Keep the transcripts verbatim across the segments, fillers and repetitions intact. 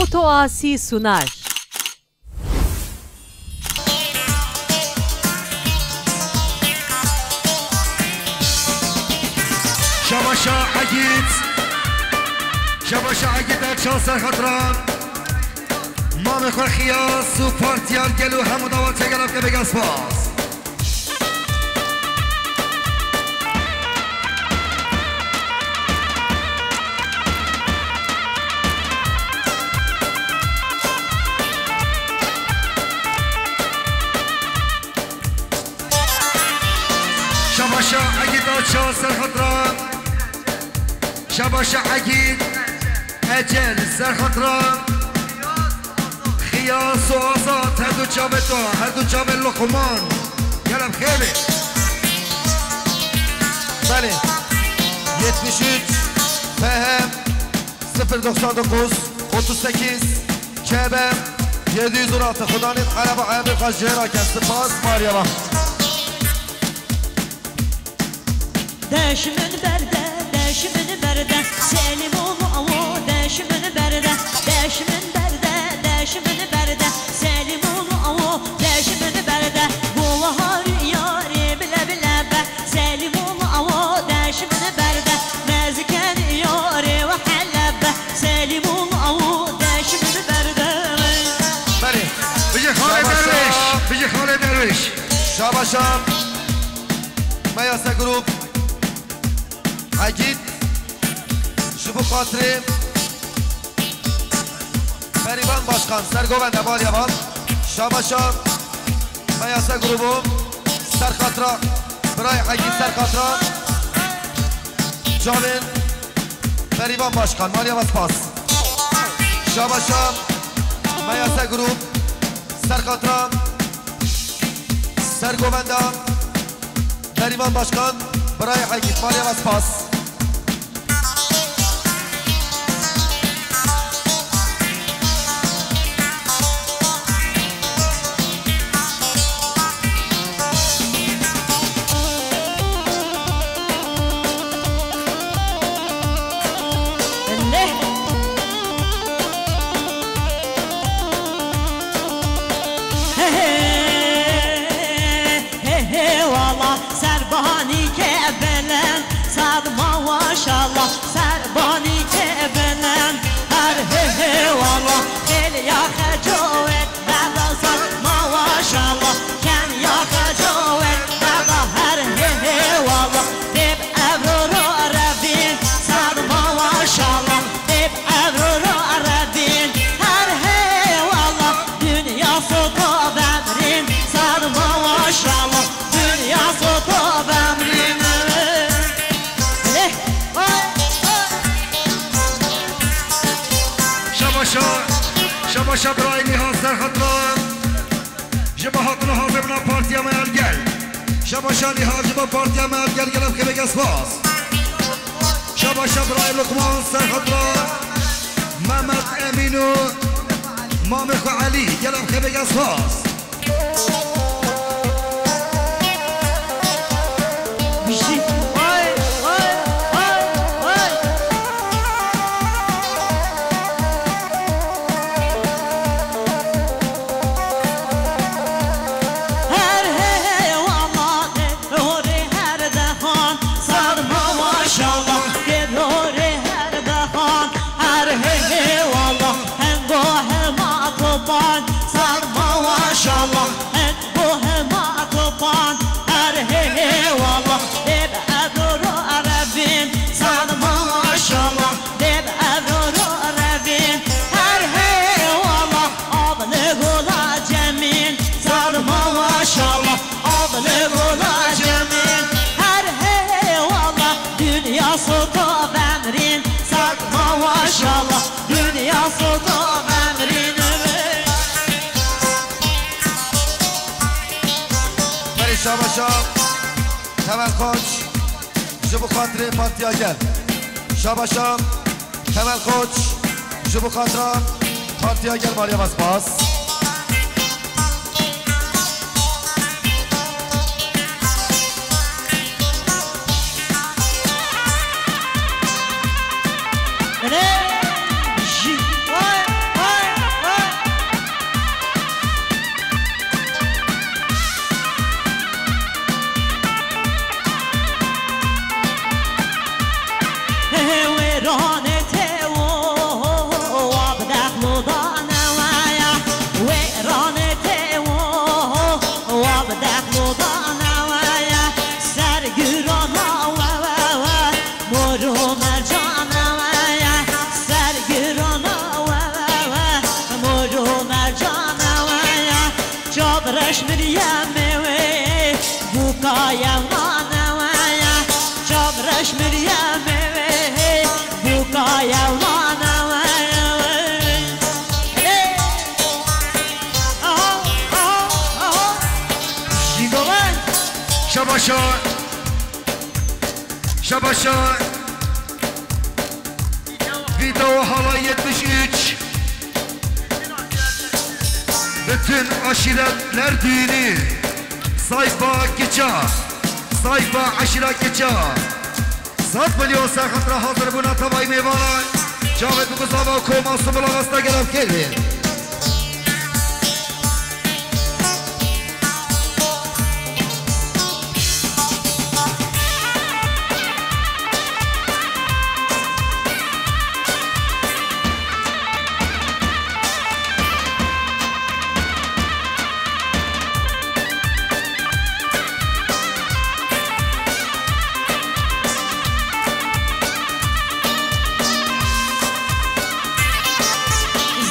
Otoasi Sunar. Şabaşa Egîd. Şabaşa Egîd, Erçal Serxatran. Mamê xwe Xiyas û partiya gel û hemû dawa çegelan ke bêga spas. Şabaşa Egîd Aça Serxatran. Şabaşa Egîd Ecel Serxatran. Xiyas û Azad, her du çavê to, her du çavê Luqman. Gelem xêr be. Belê. Yetmiş üç F H sıfır doksan dokuz otuz sekiz K B yedi yüz on altı. Xudanîn ereba Emir Xacêra ke spas Maryama. Deş min berde, deş min berde, Selîm oğlu awo, deş min berde, deş min berde, deş min berde, Selîm oğlu awo, deş min berde, bu waharî yarê bile bile be, Selîm oğlu awo, deş min berde, meziken yarê we hele be, Selîm oğlu awo, deş min berde. Belê. Bijî Xalê Şabaşa. Derwêş, bijî Xalê Derwêş. Şabaşa. Meyase Grup. Egîd, ji bo xatirê Berîvan Başkan, Sergovende Malyavan, Şabaşa, Meyase Grubu, Serxatran, Birayê Egîd Serxatran, Cavên Berîvan Başkan, Malyavan spas. Şabaşa, Meyase Grup, Serxatran, Sergovenda, Berîvan Başkan, Birayê Egîd, Malyavan spas. He he, he he, wala serbanî ke belend, sed ma maşallah, serbanî ke belend, her he he, wala, xêl ya xeco et, beda sed ma maşallah, ken ya xeco et, beda her he he, wala, dêb evro ro revîn, sed ma maşallah. Dêb evro ro erebîn, her hê wala, dinya sota bemrîn, sed ma maşallah, dinya sota bemrîn. Leh, oy, oy. Şabaşa, şabaşa birayê Nîhal Serxatran. Ji bo hatina hazir bûna partiya me ya li gel. Şabaşa Nîhal ji bo partiya me ya li gel, gelek xêr bêga spas. Şabaşa birayê Luqman Serxatran, Mehmet Emîn û mamê xwe Elî, gelek xêr bêga spas. Bijî. Vay, vay, vay, vay. Her hê hê wala, terorê her dehan, sed ma maşallah, terorê her dehan, her hê hê wala, hengo hema topan, sed ma maşallah, hengo hema topan, her hê hê wala, dêb evro ro erebîn, sed ma maşallah. Dêb evro ro revîn, her hê wala, av li gola cemîn, sed ma maşallah, av li gola cemîn, her hê wala, dinya sota bemrîn, sed ma maşallah, dinya sota bemrîn. Berê şabaşa Temel Koç. Ji bo xatirê Partiya Gel. Şabaşa Temel Koç, ji bo xatira Partiya Gel, Maryama spas. Belê, jî, vay, vay, Şa-, Şabaşa. Video hala yetmiş üç. Bütün aşiretler düğünü. Sayfa Kiça. Sayfa Aşira Kiça. Sed milyon ser xatira hazir bûna tevayî mêvana. Çavê biguzava koma Sibila Vesta gelav kevin.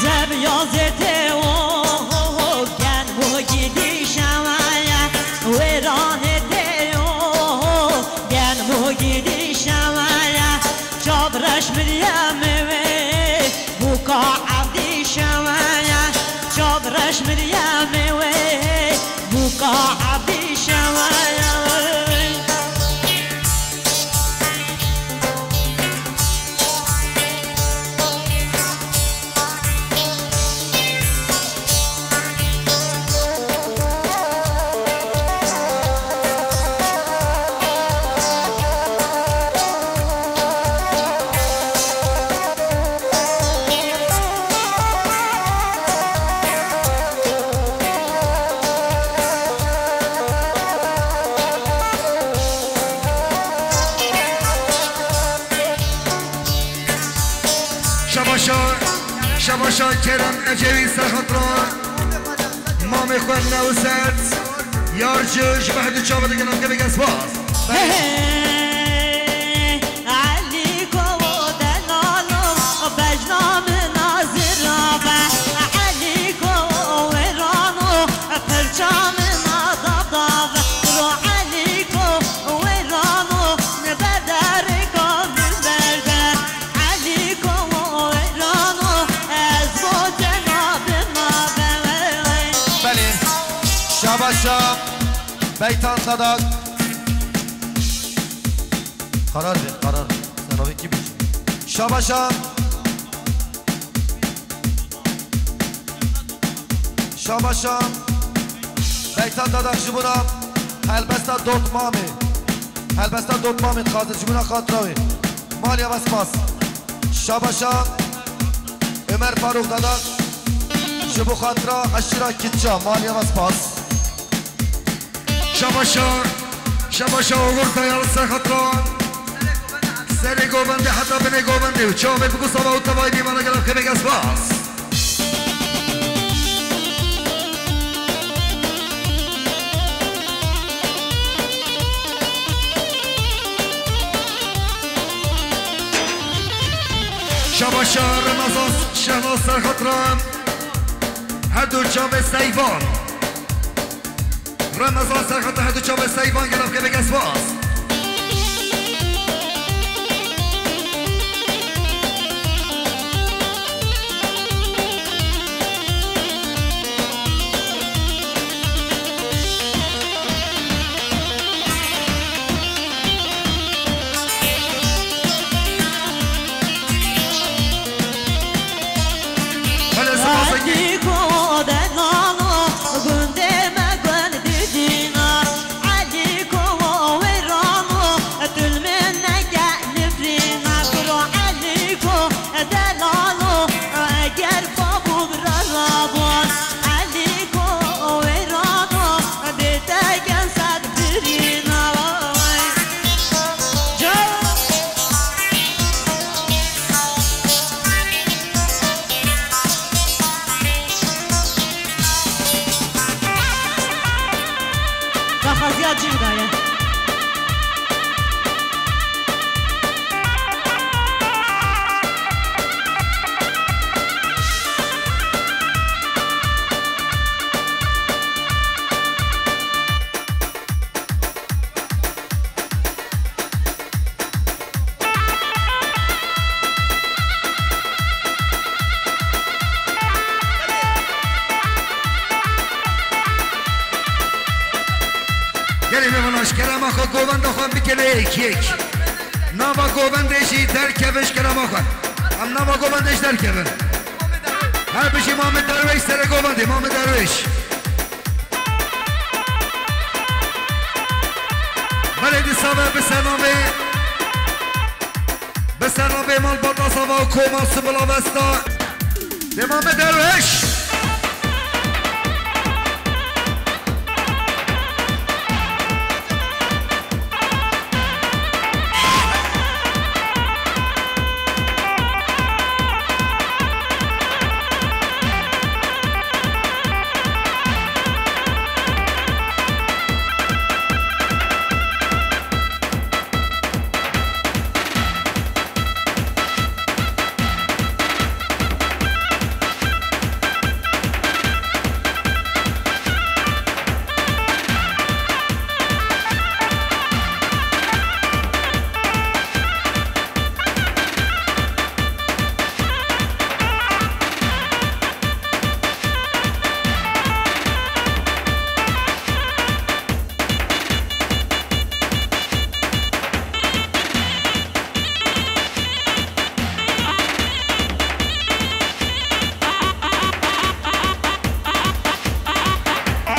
Zeviya zêtê o, gen bo gidîşe me ye, wêranê tê o, gen bo gidîşe me ye, çav reş Miryemê wê, bûka Evdîşe me ye, çav reş Miryemê wê, bûka Evdîşe me ye. Şabaşa, şabaşa Kerem Ecevî ser xatira mamê xwe Newzet Yarcı ji behd û çawa dikin, em kevek ez spas. Hey, Elîko delalo, bejna min a zirav e. Elîko wêrano, pirça min a dav dav e. Ro Elîko wêrano, li ber derêka min berde. Elîko wêrano, ez bo cenabê ma be. Belê. Şabaşa Beytan Dadak. Karar ver, karar ver. Sen abi kim? Şabaşa. Şabaşa. Beytan Dadak ji bona helbesta Dot Mamê. Helbesta Dot Mamê dixwazin ji bona xatira wê. Maliye ve spas. Şabaşa. Ömer Faruk Dadak. Ji bo xatira eşîra Kitça. Maliye ve spas. Şabaşa, şabaşa Oğur Dayalı ser xatira. Serê govendê heta binê govendê û çavê bigusava û tevayî bîmana gel em kevek ez bas. Şabaşa Remezan Şehnaz ser xatira. Her du çavê seyvan. Remezan ser xeta her du çavê seyvan gel em kevek ez bas. Belê spas. Elîko delalo, gundê me gund didîna. Elîko wêra Belê, vana ji kerema xwe govenda xwe bikene yek yek. Nava govendê jî derkevin ji kerema xwe. Em nava govendê jî derkevin. Her bijî Mamê Derwêş serê govendê, Mamê Derwêş. Belê dîsa ve bi senamê, bi senamê malbata sava û koma Subila Vesta. Dê Mamê Derwêş.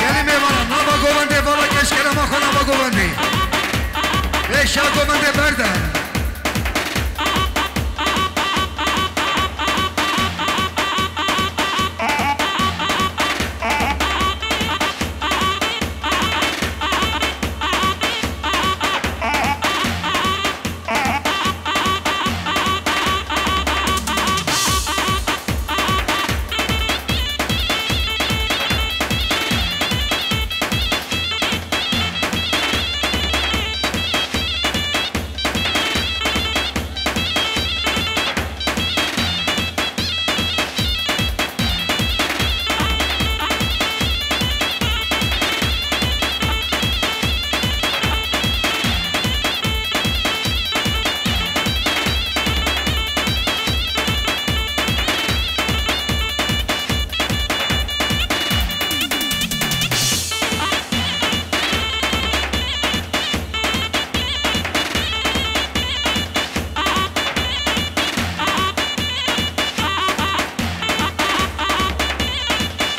Gelî mêvanan, nava govendê, vala keşkerema xwe nava govendê. Ê şa govendê berde.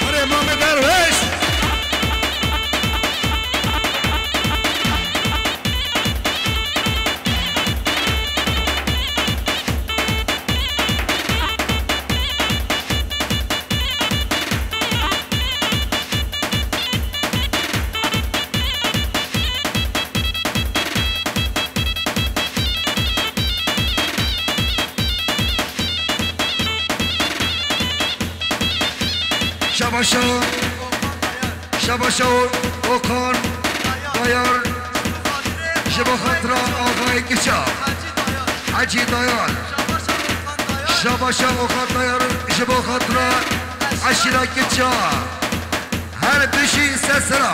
Erê, Mamê Derwêş! Şabaşa, şabaşa Okan Dayar, ji bo xatira Axayê Kiça, Hecî Dayar. Şabaşa Okan Dayar, ji bo xatira eşîra Kiça. Her bijî ser sera.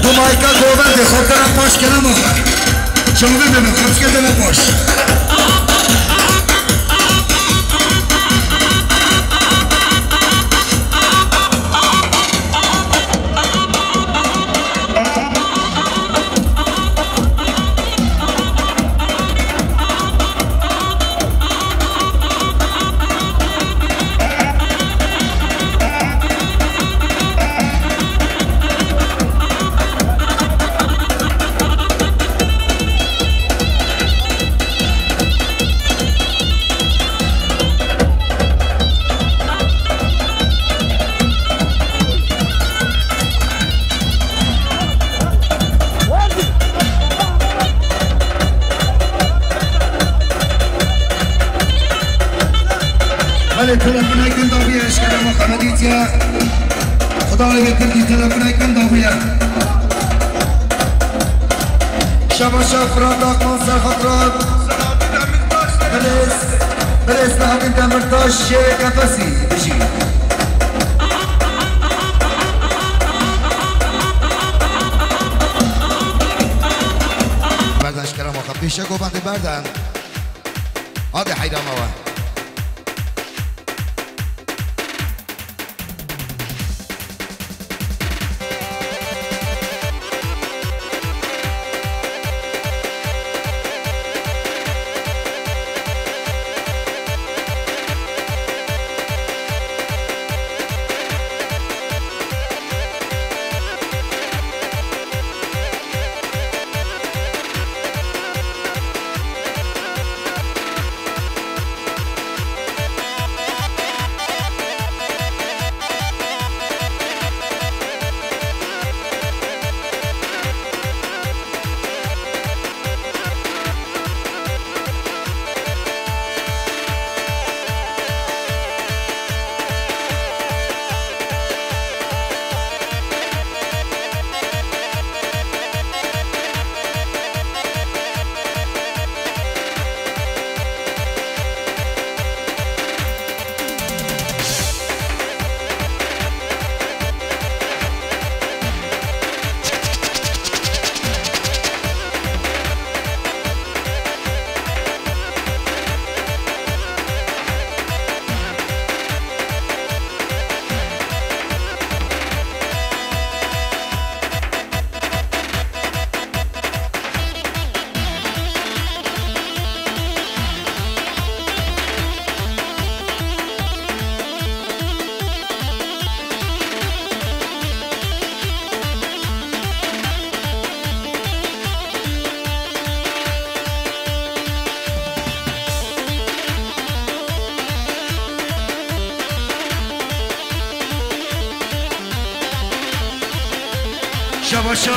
Mayka govendê xwe dene paş, kerema xwe. Çavê bibin, xwe dene paş. Belê, telefonayê kin dawiye, eşkere me xemedîtiye. Xuda lê kir kî telefonayê kin dawiye. Şebaşa Firat Akman Serxatran. Birêz, birêz Nehdîn Demirtaş, Şêrê Kefesî, bijî. Berdan ji kerema xwe pêşe govendê berdan. Hadi heyrama we. Şebaşa,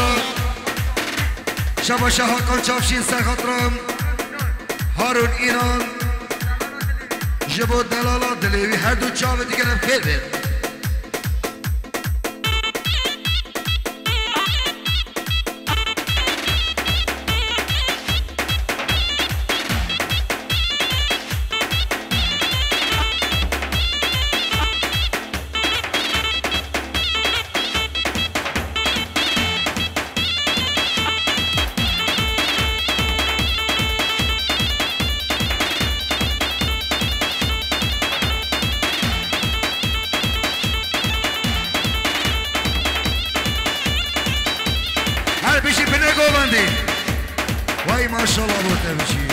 şebaşa Hakan Çavşîn Serxatran, Harun Înan, ji bo delala dilê wî her du çavê digere xêr bê. Her bijî binê govendê. Vay maşallah bo te bijî.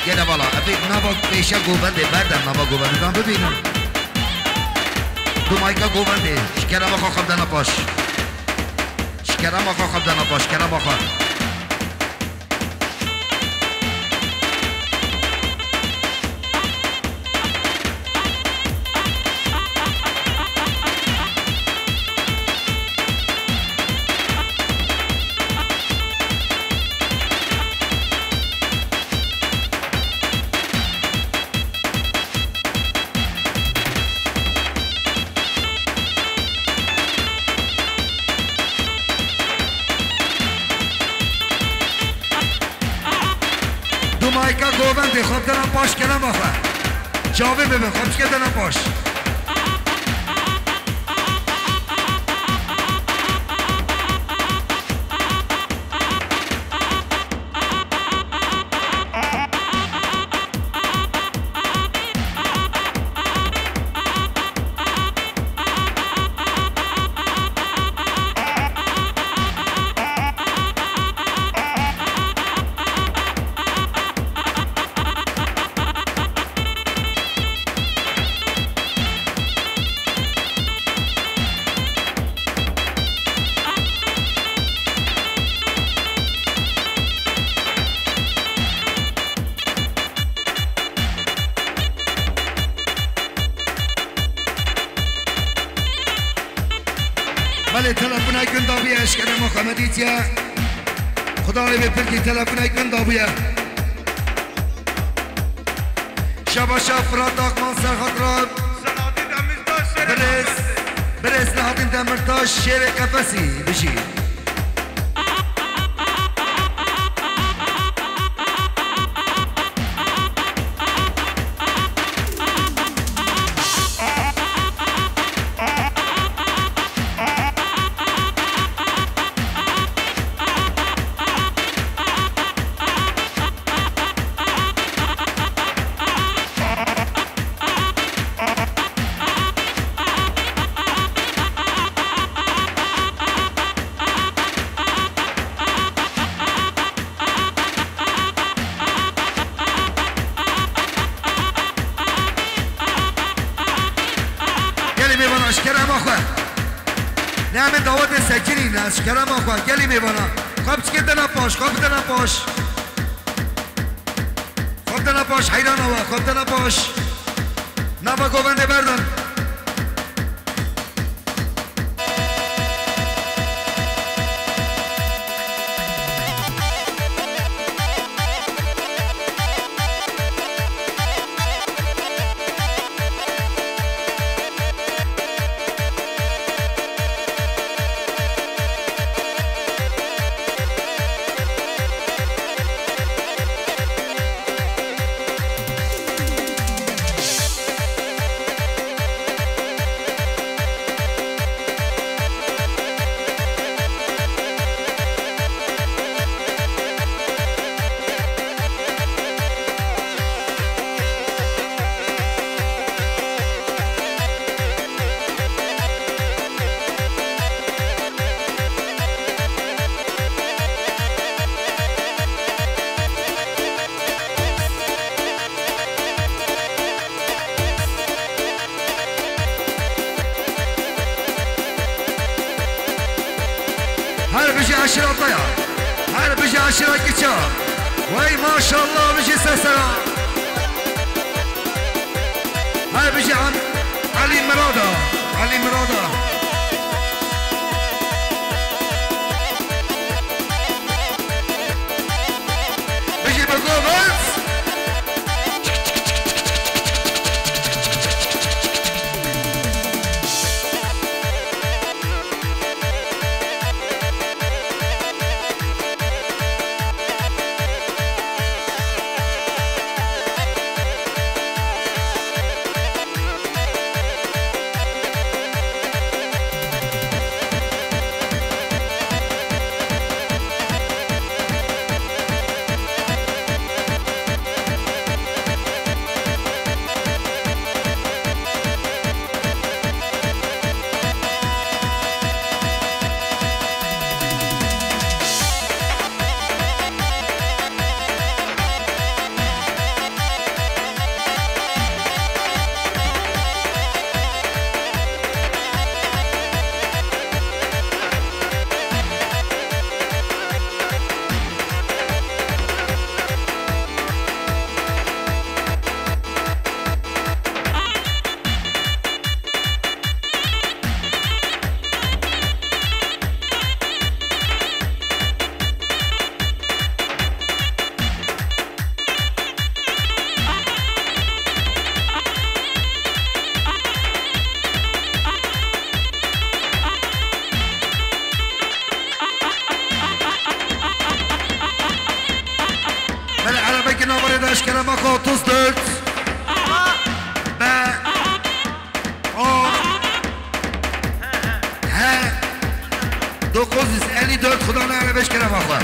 Gele vala, evê nava pêşe govendê, berden nava govendê, dan bibînin. Du mayka govendê, ji kerema xwe xwe bidene paş. Ji kerema xwe xwe bidene paş, kerema xwe. Du mayka govendê xwe bidene paş, kerema xwe. Çavê bibin, xwe biçike dene paş. Belê, telefonek gund dabûye, eşkere Muhammedî tiye. Xuda lê bê pirkî, telefonek gund dabûye. Şaba şaf, Firat Akman, Serhat Rab. Birêz, birêz Selahattin Demirtaş, şêrê qefesî, bijî. Gelî mêvana, ji kerema xwe. Ne, em ê dawetê sekirî ne, ji kerema xwe. Gelî mêvana. Xwe biçike dene paş, xwe bidene paş. Xwe bidene paş, heyrana we, xwe bidene paş. Nava govendê berdin. Her bijî eşîra te ya. Her bijî eşîra kiça. Wey maşallah, bijî sesera. Her bijî Em-, Elî Mirada. Elî Mirada. Bijî bi govend. Belê, erebekî navarê de eşkere me xwe otuz dört. xwe.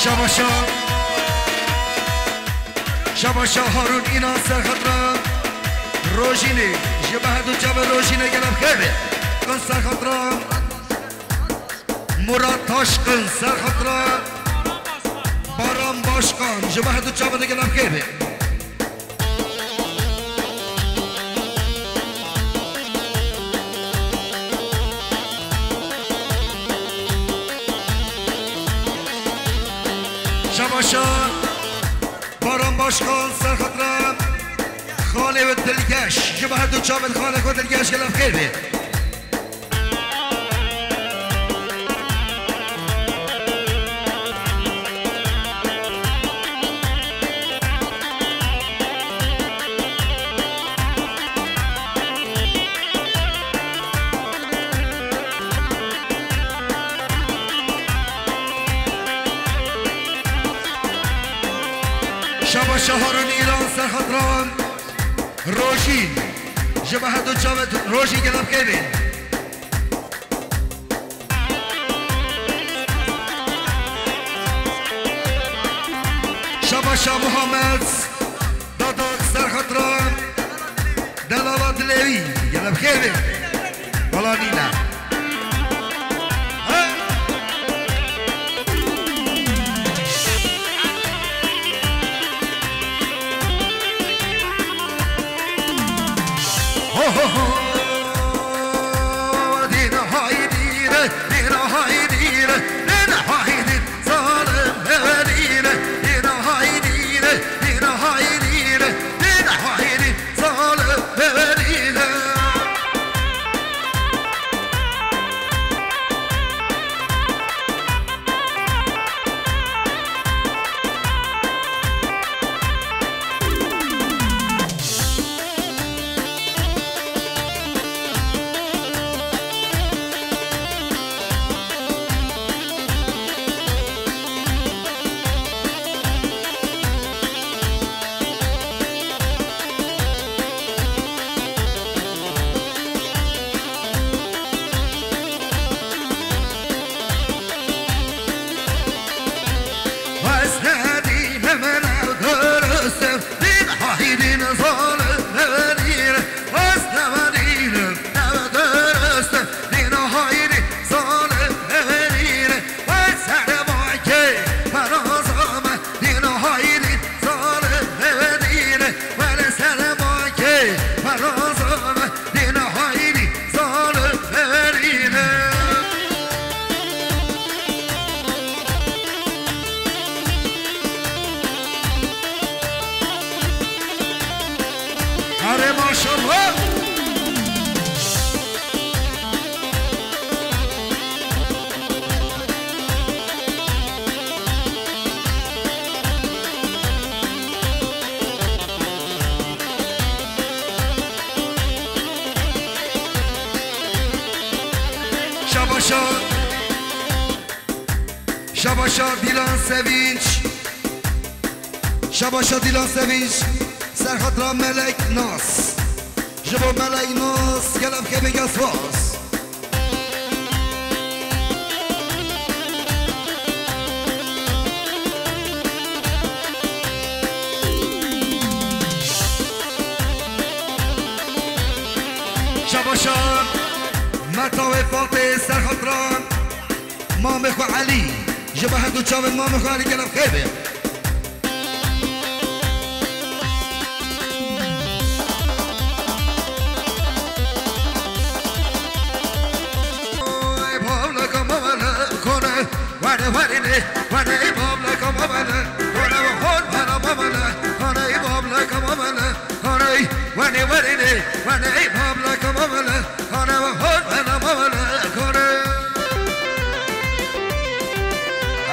Şabaşa. Şabaşa Harun Înan, serxetira Rojînê. Ji me her du çavê Rojînê gelek xêr be. Serxetira Murat Taşkın, serxetira Baran Başkan. Ji me her du çavê de gelek xêr be. Şabaşa Baran Başkan, serxetira xalê we dilgeş. Ji me her du çavên xalê xwe dilgeş gelek xêr be. Şabaşa Harun Înan, serxetira Rojîn. Ji me her du çavê Rojîn gelek xêr be. Şabaşa Muhammed, Dadak, serxetira Delala Dilewî, gelek xêr be. Wala nîne. Ho, ho, ho. Dîn haydî re, dîn haydî re, dîn haydî, zalim heverî re, dîn haydî re, dîn haydî re, dîn haydî, zalim heverî re. Are maşallah. Şa Dîlan Sevinç. Şabaşa Dîlan Sevinç. Serxatra Melek Nas. Ji bo Melek Nas gelek xêr bê, gelek spas. Şabaşa Meta wê Fatê, serxatra mamê xwe Elî. Ji bo her du çavên mamê xwe Elî gelek xêr bê.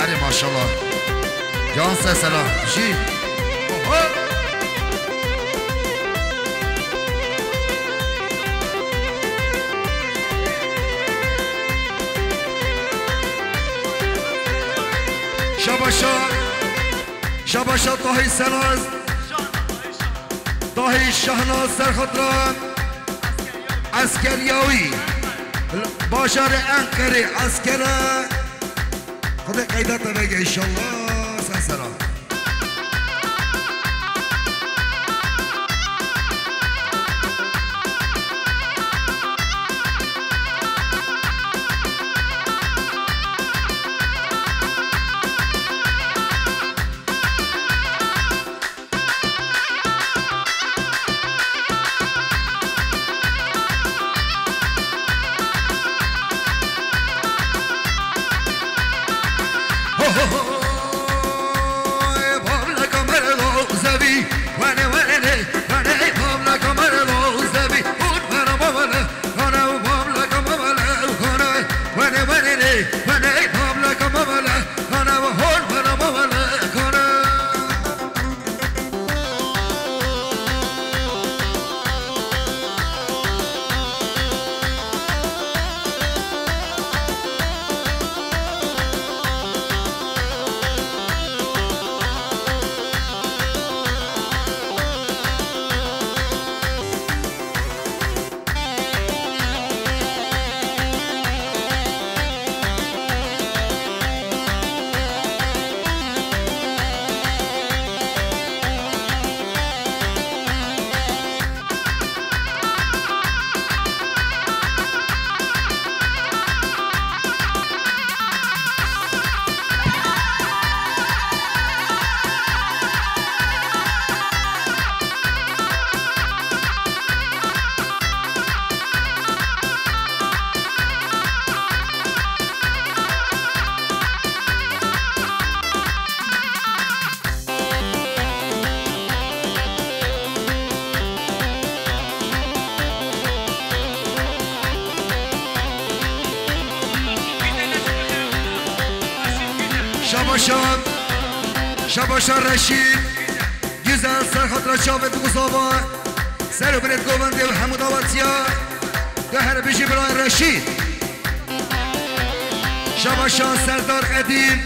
Erê maşallah. Can sesela. Jî. Oho. Şabaşa. Şabaşa Tahî Senaz. Tahî Şahnaz serxatra. Eskeriyawî. Bajarê Enqerê eskere. Xwedê qeyda te vege înşallah. Sen sera. Şabaşan, Şabaşan Reşîd, güzel serxatra çavê Duguzava, ser û birêt govendê û hemû dawetiya, de her bijî birayê Reşîd. Şabaşan Serdar Edîm,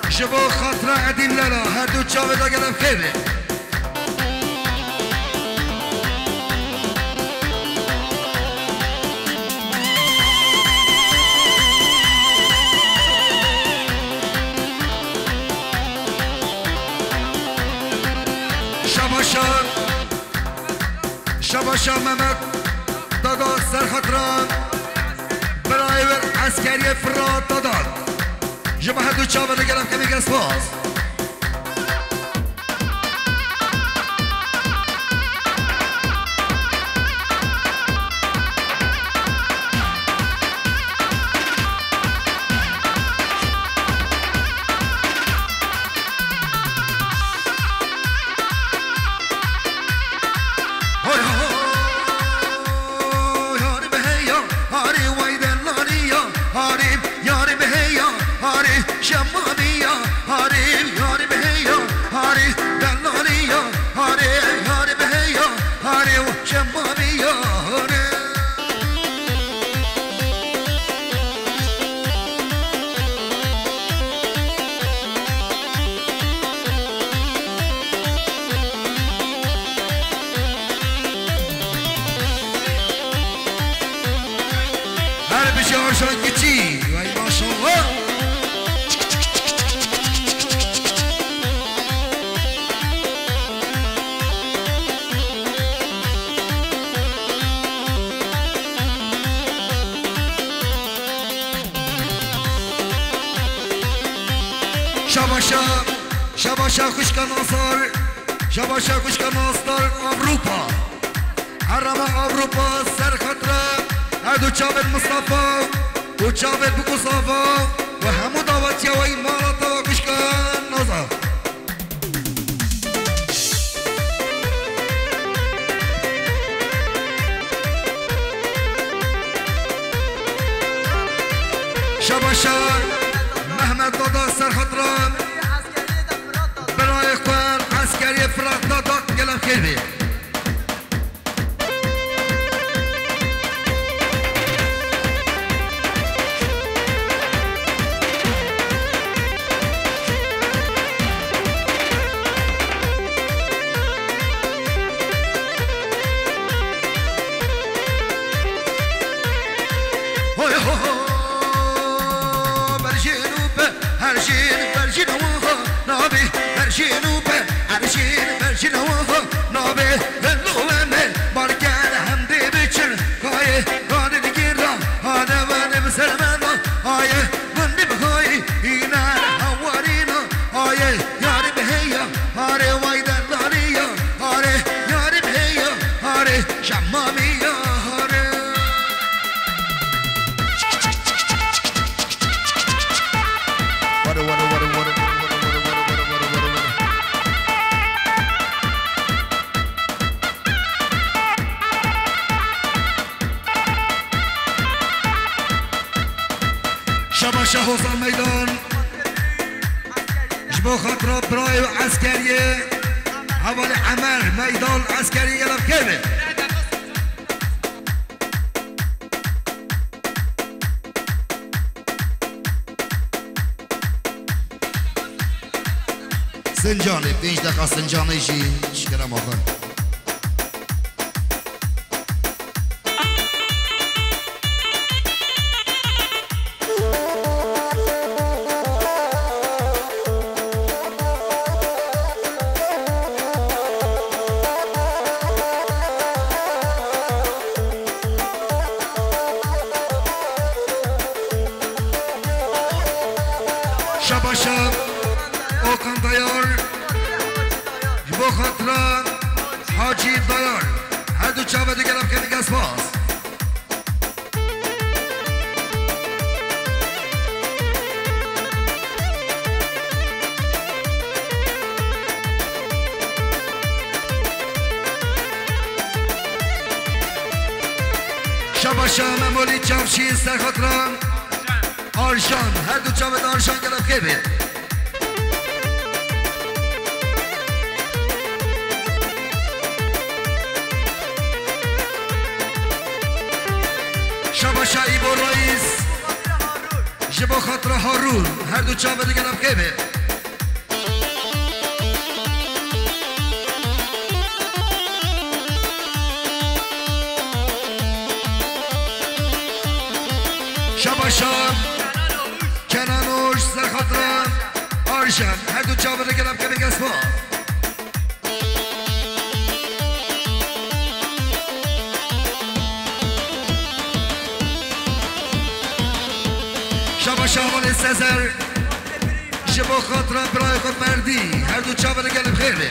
ji bo xatira Edîm Lela, her du çavê de gelek xêr be. Şabaşan, Şabaşan Mehmet, Dada Serxatran, birayê wir eskeriyê Firat Dada. Ji bo her du çavan gelek xêr be, gelek spas. Çakiçî, vay maşallah. Şabaşa, şabaşa xwişka Nasar, şabaşa xwişka Nasar Avrupa. Herrema Avrupa ser xetra, her du çavên Mistefa û çavên Bikû Safa û hemû dawetiya we mala te ve xwişka Nazar. Şabaşa Mehmet Dada ser xetra birayê xwe eskeriyê Firat Dada gelek xêr bê. Hoy ho ho, berjên û be, her jên berjên wiha nabê, berjên û be, her jên berjên wiha nabê. Hello me, barker hem dê biçin, kayê, radin gêra, hade ve ne bi ser me da, aye. Gundî bi hayî îne hewarîna, hayê yarî bi heya, harê way derdarî ya, harê yarî bi heya, harê şemamî ya, harê. Were, were, were. Şabaşa Hozan Meydan. Ji bo xatira birayê û eskeriyê hevalê Emer Meydan eskeriyê gelek xêr be. Sincanê, pênc deqa Sincanê jî ji kerema xwe. Şabaşa Okan Dayar, ji bo xatira Hacî Dayar, her du çavedê gelek xêr bê, spas. Şabaşa Memolî Çavşî ser xatira Arjan, her du çavên Arjan gelek xêr bê. Şabaşa Îbo Reîs, ji bo xatira Harûn, her du çavên gelek xêr bê. Şabaşa Kenan Oş, ser xatira Arjen, her du çavên gelek xêr bê, spas. Şabaşa hevalê Sezer, ji bo xatira birayê xwe Ferdî, her du çavên gelek xêr bê.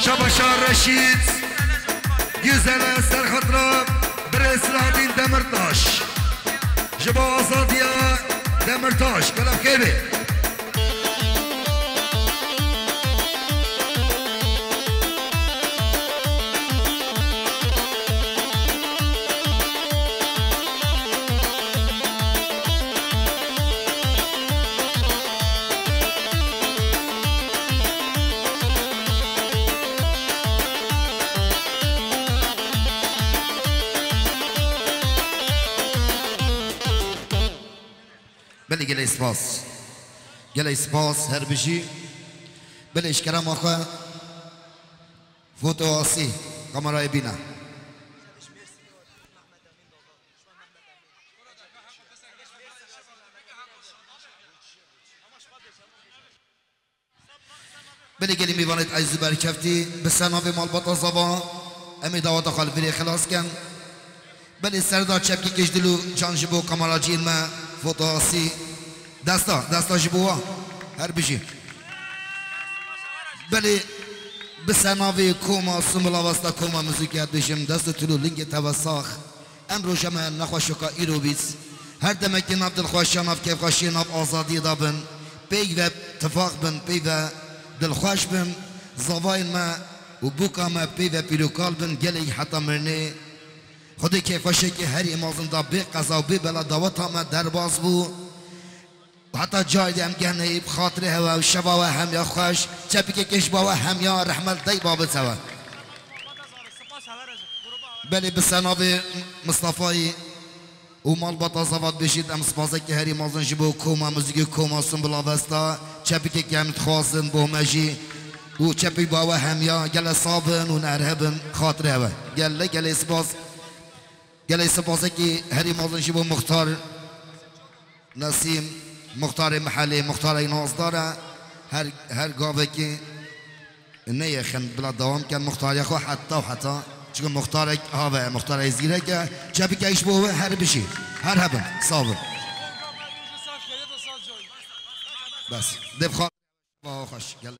Şabaşa Reşîd, Güzele ser xatira birê Selahattin Demirtaş. Ji bo azadiya Demirtaş, gelek xêr bê. Gelê, gelê spas. Gelê spas, her bijî. Belê, ji kerema xwe. Foto Asî, kamerayê bîne. Belê gelî mêvanêt ez û berkeftî, bi ser navê malbata zava, em ê daweta xwe li virê xilas kin. Belê serda çepkî kişt dil û can ji bo kameraciyên me, Foto Asî. Desta, desta ji bo wa. Her bijî. Belê bi ser navê koma Sumbul Avesta koma muzîkê ez dibêjim, dest û til û lingê te ve sax. Em roja me nexweşoka îro bît. Her demekê nav dilxweşiya, nav kêfxweşiyê, nav azadiyê de bin. Peyv ve tifaq bin, peyv ve dilxweş bin. Zavayên me û bûka me peyv ve pîrokal bin, gelek heta mirinê. Xwedê kêfxweşiyekê herî mezin da bê qeza û bê bela daweta me derbas bû. Heta cayê de em geh neyê bi xatirê hewe û şeva we hemiya xweş, çepikê kêş ba we hemiya rehmet dey babit hewe. Belê bi ser navê Mistafayî û malbata zava dibêjît, em spazekî herî mezin ji bo koma muzîkê koma Sumbul Avesta, çepikekî em dixwazin bo me jî û çepik ba we hemiya gele sabin û nerhe bin xatirê hewe. Gele gelê spas, gelê spasekî herî mezin ji bo Muxtar. Nesîm, muxtarê mehelê, muxtarek nazdar e. Her, her gavekî neyê xin bila dewam ken muxtariya xwe heta û heta. Çunku muxtarek have, muxtarek zîrek e. Çepike îş bo we her bijî. Her hebin. Sağ olun. Bes. Dev xwe xweş. Gel.